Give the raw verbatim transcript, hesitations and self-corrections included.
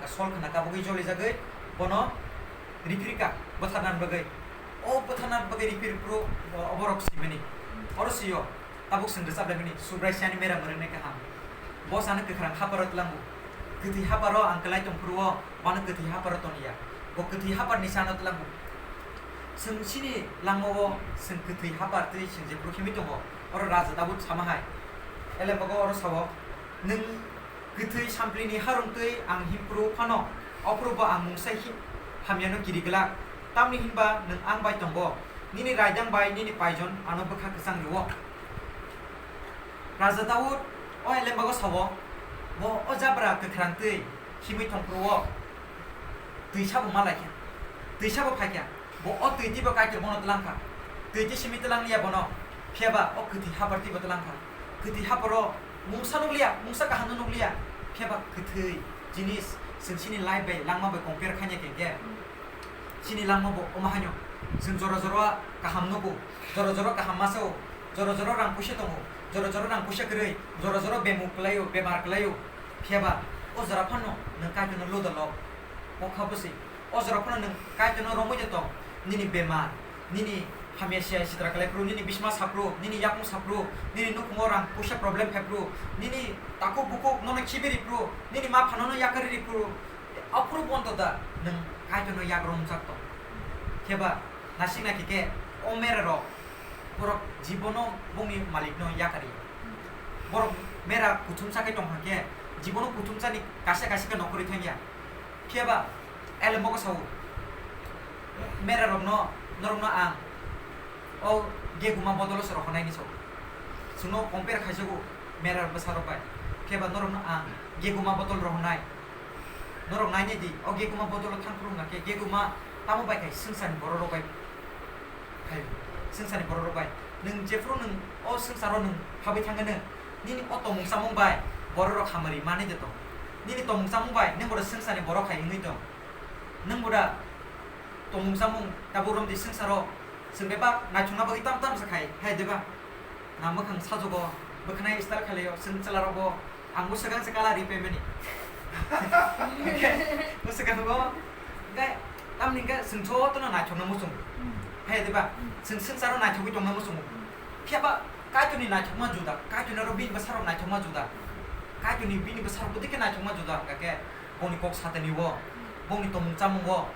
Sol khna kabugwi jolijagwi bono riphirkha bwtharnani bagwi. O bwtharnani bagwi riphir phuru bo-, oborok simani. Oro sio, tabuk chwng rwchaplaimani, Subrai siyani mera mwrwknai kaham. Bo chano kwkhrang haparo tlango. Kwthwi haparo ang kwlai tongphuru-o, bono kwthwi haparo toniya. Bo kwthwi haparni chano tlango. Chwng chini langmao chwng kwthwi hapar twi chwng jephuru himwi tongo. Oro Raja Daud sama hai. Elembago oro sao, nwng kwthwi samplini harung twi ang himphuru phano, ophuru bo ang mungsa hi-, hamyano kiri glak. Tamni hinba nwng ang bai tongo, nini raidang bai nini paijon ano bwkha kwchang rwo. Raja Daud o elembago sao, bo o jabra kwkhrang twi himwi tongphuru-o twi sabo malaikha, twi sabo phaikha. Bo o twi twibo Kaitor bono twlangkha. Twi twi simi twlangliya bono, phiyaba o kwthwi hapar twibo twlangkha. Kwthwi haparo mungsa nukliya, mungsa kahamno nukliya, phiyaba kwthwi jinis chwng chini life bai, langma bai compare khaina khe, khe chini langma bo omo haino. Chwng jora jora kaham nugo, jora jora kaham masa-o, jora jora rang puisa tongo, jora jora rang puisa kwrwi, jora jora bemuk kwlaio, bemar kwlaio. Phiyaba o jora phano nwng Kaitorno luda lo, o kha bwswi. O jora phano nwng Kaitorno romwi de tong, nini bemar, nini hamya siya sitra kalai phuru, nini bisma saphuru, nini yakung saphuru, nini nukhungo rang puisa problem phai phuru, nini takhuk bukhuk nono khibi ri phuru, nini ma phanono yakarwi ri phuru, aphuru bonto da nwng Kaitorno yak romjak tong. Kheba nasing nai khe khe o mera rok borok jibono bongni malikno yakarwi. Borok mera kuthumsa khe tong kha khe jibono kuthumsani kaisa kaisa khe nokhorwi thangya. Phiyaba elembago sao, mera rokno, norokno ang o geguma bodolo se rohornaini sao. Chwngno compare khaijago mera bwsa rok bai. Phiyaba norokno ang geguma bodol rohornai. Norok nainai di, o geguma bodolo thang phuru wngkha khe geguma tamo bai khai swngcharni borok rok bai. Hai, swngcharni borok rok bai. Nwng jephuru nwng o swngcharo nwng phabwi thangano, nini o tongmung chamung bai borok rok hamari manwi de tong. Nini tongmung chamung bai nwng boda swngcharni borok hai wngwi tong. Nwng boda tongmung chamung tabuk romdi swngcharo chwng bebak naithokna bagwi tam tam se khai, hai diba? Na mwkhang sajugo, bwkhanai style khailaio, chwng chwla rokbo, ang bo swkang se colour ri paimani. Bo swkang bo, hwnkhe tamni hwnkhe chwng jotono naithokno muchungo. Hmm. Hai diba? Hmm. Chwng swngcharo naithogwi tongna muchungo. Hmm. Phiyaba Kaitorni naithokma juda, Kaitorni oro bini bwsarok naithokma juda. Kaitorni bini bwsarok bwdikhe naithokma juda hwnkha khe, bongni kok satani o, bongni tongmung chamung o,